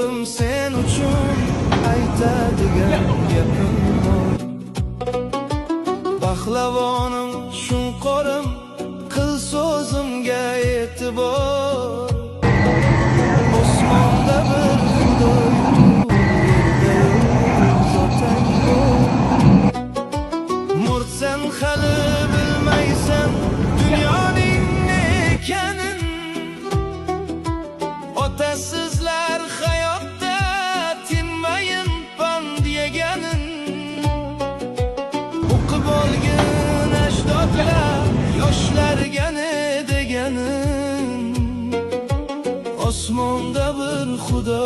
O'g'lim, sen uchun aytadigan gapim bor. Pahlavonim, shunqorim, qil so'zimga e'tibor. Osmonda bir Xudo, yerda o'z otang bor. Mo'rtsan, hali bilmaysan dunyoning ne ekanin. Otasizlar hayotda tinmayin pand yeganin. O'qib olgin ajdodlar yoshlarga ne deganin. Osmonda bir Xudo.